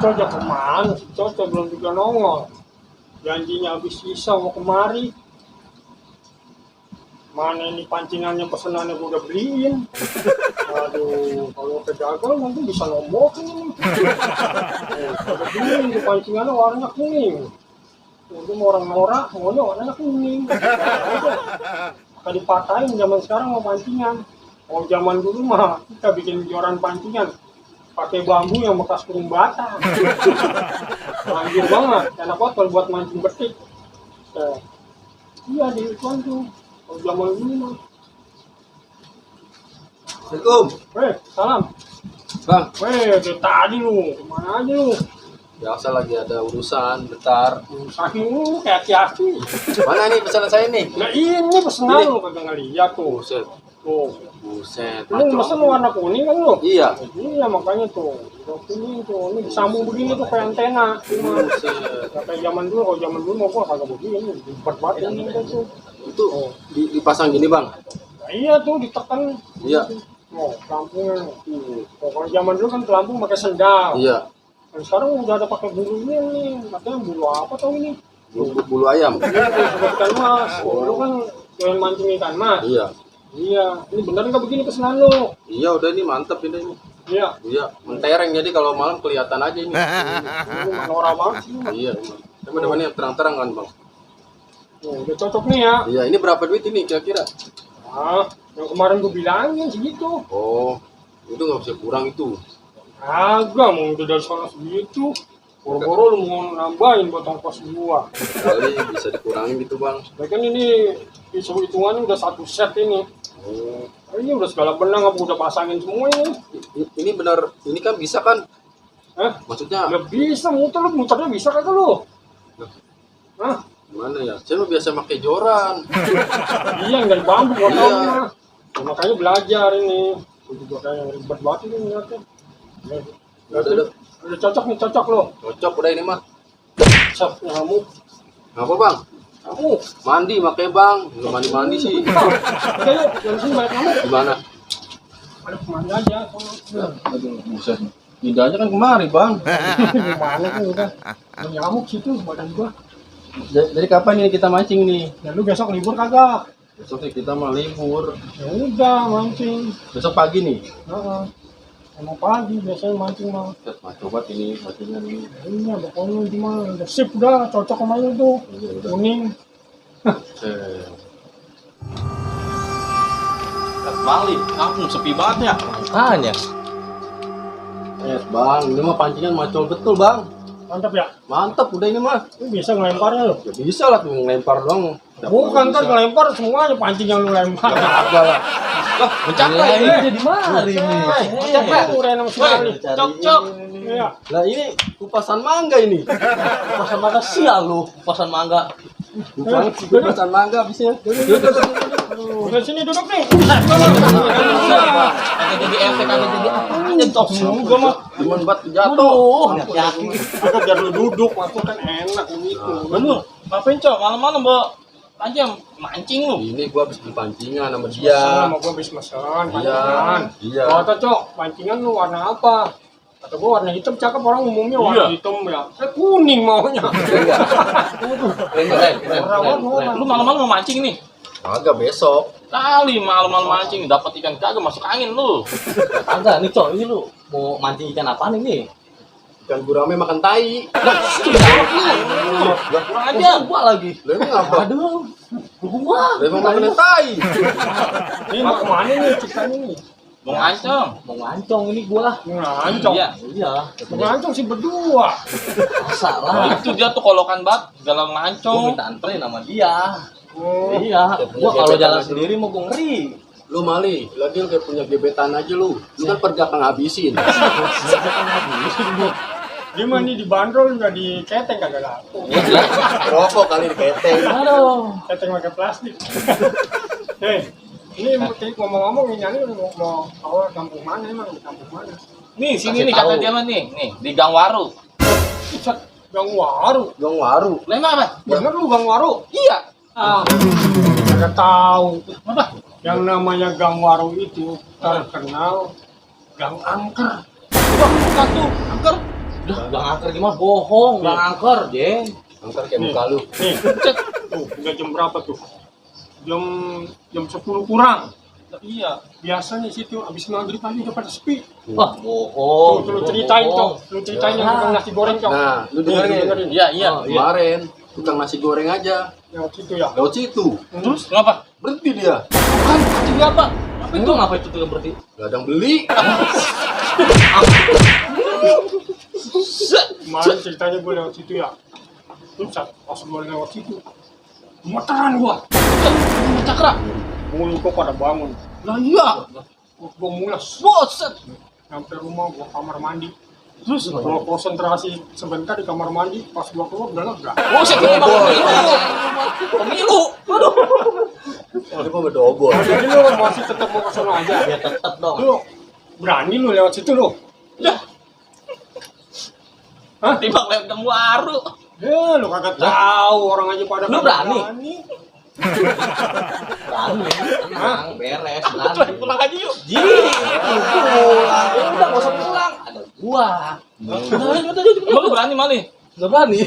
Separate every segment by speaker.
Speaker 1: Cocok kemana? Cocok belum juga nongol. Janjinya habis sisa mau kemari. Mana ini pancingannya pesenannya gue udah beliin. Aduh, kalau kegagal nanti bisa nombokin ini. Udah beliin di pancingannya warnanya kuning. Udah mau orang norak, maunya warnanya kuning. Udah dipatahin zaman sekarang mau pancingan. Kalau zaman dulu mah kita bikin joran pancingan pakai bambu yang bekas kurung batang. Lanjut banget, enak banget kalau buat mancing betik. Iya di iklan tuh. Kalau zaman dulu mah.
Speaker 2: Assalamualaikum.
Speaker 1: Salam.
Speaker 2: Bang,
Speaker 1: Dari tadi lu, kemana aja lu?
Speaker 2: biasa lagi ada urusan, bentar.
Speaker 1: Saking lu kayak aki-aki.
Speaker 2: Mana nih pesanan saya nih?
Speaker 1: Nah ini pesenan lu kagak ngeliat tuh.
Speaker 2: Buset,
Speaker 1: Tuh.
Speaker 2: buset.
Speaker 1: Lu pesen warna kuning kan lu?
Speaker 2: Iya.
Speaker 1: Iya makanya tuh. Udah kuning tuh. Ini disambung begini tuh kayak antena. Cuma
Speaker 2: Buset.
Speaker 1: kayak zaman dulu, kalau zaman dulu mau gua kagak begini. Ribet banget ini tuh.
Speaker 2: Itu dipasang gini, Bang.
Speaker 1: Nah, iya tuh ditekan.
Speaker 2: Iya.
Speaker 1: Oh, pelampungnya. Kalau zaman dulu kan pelampung pakai sendal.
Speaker 2: Iya.
Speaker 1: Dan sekarang udah ada pakai bulunya nih. Katanya bulu apa tau ini?
Speaker 2: Bulu ayam.
Speaker 1: Iya, tuh ikan mas. Dulu kan yang mancing ikan mas.
Speaker 2: Iya.
Speaker 1: Iya, ini bener nggak begini pesanan lo?
Speaker 2: Iya, udah ini mantep ini.
Speaker 1: Iya.
Speaker 2: Iya, mentereng jadi kalau malam kelihatan aja ini.
Speaker 1: Ini manora banget sih.
Speaker 2: Iya. Teman-teman yang terang-terang kan, Bang.
Speaker 1: Udah cocok nih ya.
Speaker 2: Iya, ini berapa duit ini kira-kira?
Speaker 1: Ah, yang kemarin gue bilangin segitu.
Speaker 2: Oh, itu nggak bisa kurang itu.
Speaker 1: Agak mau udah dari sana segitu. Boro-boro lu mau nambahin buat ongkos gua.
Speaker 2: Kali bisa dikurangin gitu, Bang.
Speaker 1: Bahkan ini hitungannya udah satu set ini.
Speaker 2: Oh,
Speaker 1: Ini udah segala benang apa udah pasangin semua ini.
Speaker 2: ini benar, ini kan bisa kan? Maksudnya
Speaker 1: Nggak bisa muter lu, muternya bisa kagak lu? Hah?
Speaker 2: gimana ya? Saya mah biasa pakai joran.
Speaker 1: Iya yang dari bambu
Speaker 2: Iya.
Speaker 1: potongnya. Ya, makanya belajar ini. Gue juga kayak ribet banget ini ngeliatnya. Udah cocok nih, cocok lo.
Speaker 2: Cocok udah ini mah.
Speaker 1: Siap, kamu.
Speaker 2: Apa, Bang?
Speaker 1: Kamu.
Speaker 2: Mandi pakai, Bang. Belum mandi-mandi sih.
Speaker 1: Oke yuk, dari sini balik kamu.
Speaker 2: Gimana?
Speaker 1: Ada kemana aja.
Speaker 2: Aduh, buset. Lidahnya kan kemari, Bang.
Speaker 1: Gimana kan udah. Ada nyamuk situ badan gua.
Speaker 2: Jadi kapan ini kita mancing nih?
Speaker 1: Ya lu besok libur kagak?
Speaker 2: Besok sih kita mah libur.
Speaker 1: Ya udah mancing.
Speaker 2: Besok pagi nih.
Speaker 1: Heeh. Emang pagi biasanya mancing mah.
Speaker 2: Nah, coba ini mancingnya ini.
Speaker 1: Iya, pokoknya gimana? Udah sip udah, cocok sama lu tuh.
Speaker 2: Iya, udah.
Speaker 1: Kuning.
Speaker 3: Bali, kampung sepi banget ya.
Speaker 2: Makanya. Bang, ini mah pancingan macol betul, Bang.
Speaker 1: Mantap ya?
Speaker 2: Mantap udah ini mah.
Speaker 1: Lu bisa ngelemparnya lu?
Speaker 2: Ya bisa lah tuh ngelempar doang.
Speaker 1: Bukan kan ngelempar semuanya pancing yang lu lempar.
Speaker 2: Agak lah.
Speaker 3: Lah, mencaklah ini.
Speaker 2: Jadi mari nih.
Speaker 1: Cocok udah nama sekali.
Speaker 3: Cocok.
Speaker 1: Iya.
Speaker 2: Lah ini kupasan mangga ini.
Speaker 3: Kupasan mangga sial lu, kupasan mangga.
Speaker 2: Bukan kupasan mangga habisnya.
Speaker 1: Udah sini duduk nih.
Speaker 3: Kagak jadi efek, kagak jadi apa. Nyentok
Speaker 1: Juga mah.
Speaker 2: Cuman buat jatuh.
Speaker 3: Hati-hati.
Speaker 1: Aku biar lu duduk, waktu kan enak begitu.
Speaker 3: Bener. Ngapain, Cok? Malam-malam, Mbak. Panjang mancing lu.
Speaker 2: Ini gua habis beli pancingan sama
Speaker 1: Iya.
Speaker 2: dia.
Speaker 1: Sama gua habis pesan
Speaker 2: Iya.
Speaker 1: pancingan.
Speaker 2: Iya.
Speaker 1: Kata Cok, pancingan lu warna apa? Kata gua warna hitam cakep, orang umumnya warna
Speaker 3: Iya.
Speaker 1: hitam ya. Saya kuning maunya.
Speaker 3: Lu malam-malam mau mancing nih?
Speaker 2: Agak besok.
Speaker 3: Kali malam-malam mancing dapat ikan kagak masuk angin lu.
Speaker 4: Agak nih Cok, ini lu mau mancing ikan apaan ini?
Speaker 2: Ikan gurame makan tai.
Speaker 3: Kurang aja.
Speaker 4: Gua lagi.
Speaker 2: Lah emang apa?
Speaker 4: Aduh, gua.
Speaker 2: Lah emang makan tai.
Speaker 1: Ini mau kemana nih ceritanya nih?
Speaker 3: Mau ngancong.
Speaker 4: Mau ngancong ini gua.
Speaker 1: Ngancong.
Speaker 3: Iya.
Speaker 4: Iya.
Speaker 1: Ngancong sih berdua.
Speaker 4: Masa
Speaker 3: Oh,
Speaker 4: lah.
Speaker 3: itu dia tuh kolokan banget, segala
Speaker 4: Gua
Speaker 3: ngancong.
Speaker 4: minta anterin sama dia.
Speaker 1: Oh.
Speaker 4: Iya. Gua kalau jalan sendiri mau gua ngeri.
Speaker 2: Lu Mali, lagi lu kayak punya gebetan aja lu. Lu kan pergakang ngabisin.
Speaker 1: Dia mah nih dibanderol nggak di keteng kagak laku.
Speaker 2: Rokok kali di keteng.
Speaker 4: Aduh.
Speaker 1: Keteng pakai plastik. Hei, ini ngomong-ngomong ini mau awal kampung mana emang di kampung mana?
Speaker 3: Nih, sini
Speaker 4: Kasih
Speaker 3: nih kata
Speaker 4: tahu.
Speaker 3: dia mah nih di Gang Waru.
Speaker 1: Icat Gang Waru.
Speaker 2: Dong waru.
Speaker 3: Lah emang apa?
Speaker 1: Bener lu Gang Waru?
Speaker 3: Iya.
Speaker 1: Ah, nggak tahu.
Speaker 3: Apa?
Speaker 1: Yang namanya Gang Waru itu terkenal Gang Angker.
Speaker 3: Wah, bukan tuh, angker.
Speaker 4: Udah, gak ngangker gimana? Bohong, gak ngangker, Jeng.
Speaker 2: Angker kayak muka lu.
Speaker 1: Nih, cek. Tuh, udah jam berapa tuh? Jam 10 kurang.
Speaker 3: Iya.
Speaker 1: Biasanya situ abis maghrib tadi udah pada sepi.
Speaker 4: Wah, bohong.
Speaker 1: Tuh, lu ceritain tuh. Lu ceritain yang tukang nasi goreng, Cok.
Speaker 2: Nah, lu dengerin.
Speaker 3: Iya, iya.
Speaker 2: Kemarin tukang nasi goreng aja
Speaker 1: Yang situ ya.
Speaker 2: lewat situ.
Speaker 3: Terus kenapa?
Speaker 2: Berhenti dia.
Speaker 3: Kan artinya apa?
Speaker 4: Apa itu? Ngapa itu tuh yang berarti?
Speaker 2: Gak ada yang beli.
Speaker 1: Kemarin ceritanya gue lewat situ ya. Terus pas gue lewat situ, gemeteran gua.
Speaker 3: Cakra.
Speaker 1: Mulu kok pada bangun.
Speaker 3: Lah iya.
Speaker 1: Gua mules.
Speaker 3: Boset.
Speaker 1: Sampai rumah gua kamar mandi.
Speaker 3: Terus
Speaker 1: Gua konsentrasi sebentar di kamar mandi. Pas gua keluar udah lega.
Speaker 3: boset ini Bang. Pemilu. Aduh.
Speaker 2: Dia mau berdobol.
Speaker 1: Jadi lu masih tetap mau ke sana aja.
Speaker 4: Ya tetep dong.
Speaker 1: Lu berani lu lewat situ lu.
Speaker 3: Ya,
Speaker 1: Hah?
Speaker 3: timbang lewat gang baru.
Speaker 1: Lu kagak tahu orang aja pada
Speaker 4: Lu
Speaker 1: kagak
Speaker 4: berani? Berani, tenang, beres, berani.
Speaker 3: Pulang aja yuk.
Speaker 4: Ji, pulang. Ya udah, gak usah pulang. Ada gua.
Speaker 3: Emang lu berani Mali?
Speaker 4: Gak berani.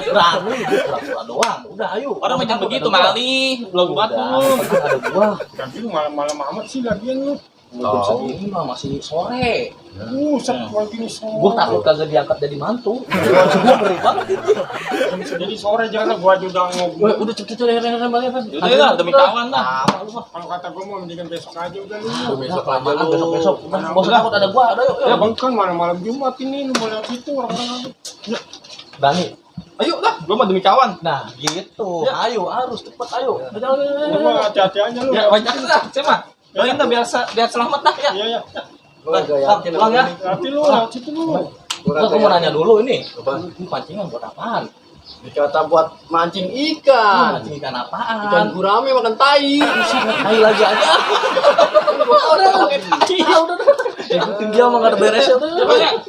Speaker 4: Berani, gua pura-pura doang. Udah, ayo.
Speaker 3: Orang macam
Speaker 4: Ada
Speaker 3: begitu
Speaker 4: gua.
Speaker 3: Mali. Belum buat
Speaker 4: Udah,
Speaker 3: belum.
Speaker 4: tenang, ada gua.
Speaker 1: Tapi lu malam-malam amat sih lagian lu.
Speaker 4: Jam
Speaker 2: Tahu.
Speaker 4: segini mah masih sore.
Speaker 1: Sekolah gini sore.
Speaker 4: Gua takut kagak diangkat jadi mantu. Gua ngeri banget itu.
Speaker 1: Jadi sore jangan gua juga ngobrol.
Speaker 4: Udah cepet balik apa?
Speaker 3: Udah lah, demi kawan lah.
Speaker 4: Lama lu mah.
Speaker 1: Kalau kata gua mau mendingan besok aja udah lu.
Speaker 2: Lu besok
Speaker 4: Udah,
Speaker 2: aja
Speaker 4: lama,
Speaker 2: lu.
Speaker 4: besok. Udah, gak usah takut ada gua. Ada yuk.
Speaker 1: Ya bang kan malam-malam Jumat ini lu mau lewat situ orang-orang.
Speaker 4: Berani.
Speaker 3: Ayo lah, gua mah demi kawan.
Speaker 4: Nah, gitu.
Speaker 3: Ya.
Speaker 4: Ayo, harus cepet ayo.
Speaker 1: Gua hati-hati aja lu.
Speaker 3: Ya, banyak lah, saya mah. Doain dah biar selamat dah ya.
Speaker 1: Iya ya.
Speaker 2: Lu agak
Speaker 4: Sam,
Speaker 2: yakin
Speaker 4: pulang ya.
Speaker 2: apa ini?
Speaker 1: Hati lu lewat situ lu.
Speaker 4: Gua mau nanya dulu ini.
Speaker 2: Apa?
Speaker 4: Ini pancingan buat apaan?
Speaker 2: Dikata buat mancing ikan.
Speaker 4: Mancing ikan
Speaker 2: Ikan
Speaker 4: apaan?
Speaker 2: gurame makan tai.
Speaker 4: Hai lagi aja. Udah. Ikutin dia mah gak ada beresnya tuh.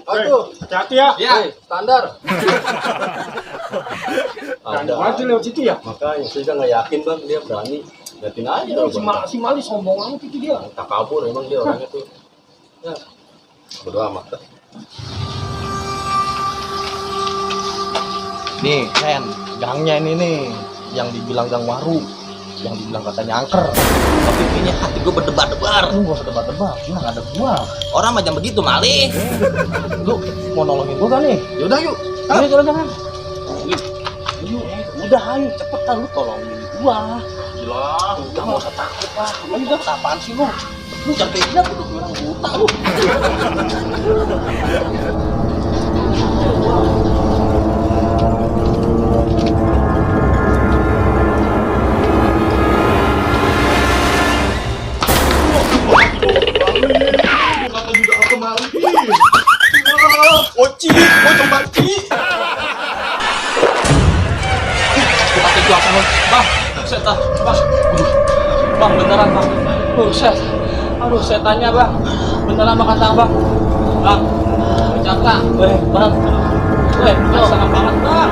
Speaker 2: Aduh,
Speaker 1: Hati-hati ya.
Speaker 3: Ya.
Speaker 2: hei, standar.
Speaker 1: Jangan banget lewat situ ya.
Speaker 2: Makanya saya juga nggak yakin bang dia berani. Liatin aja
Speaker 1: Itu
Speaker 2: kalau
Speaker 1: si Mali sombong banget itu dia.
Speaker 2: tak kabur emang dia orangnya tuh. Ya, bodo amat dah.
Speaker 4: Nih, Ken, gangnya ini nih, yang dibilang gang waru, yang dibilang katanya angker.
Speaker 3: Tapi kayaknya hati gua berdebar-debar.
Speaker 4: Lu gak usah debat-debat, bilang ada gua.
Speaker 3: Orang macam begitu Mali.
Speaker 4: Lu mau nolongin gua gak nih?
Speaker 3: Yaudah yuk.
Speaker 4: Ayo, jangan. Yuk, udah ayo, cepetan lu tolongin gua.
Speaker 3: Gila.
Speaker 4: Udah gak usah takut lah. Lu udah apaan sih lu? Lu jangan kayak gini, aku tuh orang buta lu.
Speaker 3: Oci, bocong banci. Mati gua sama Bang. Buset dah, Bang. Bang beneran Bang. Buset. Aduh, setannya Bang. Beneran makan tang Bang. Bang. Cakra.
Speaker 4: Bang.
Speaker 3: Sangat banget Bang.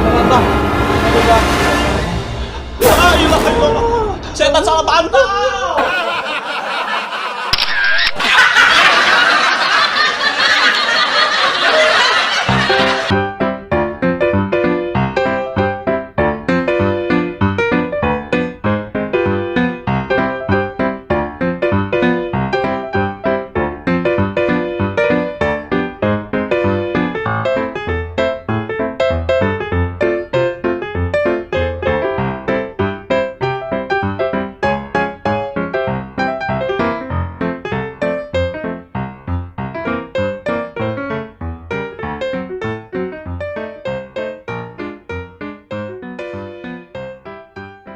Speaker 3: Beneran Bang. Aduh Bang. La ilaha illallah. Setan salah pantau.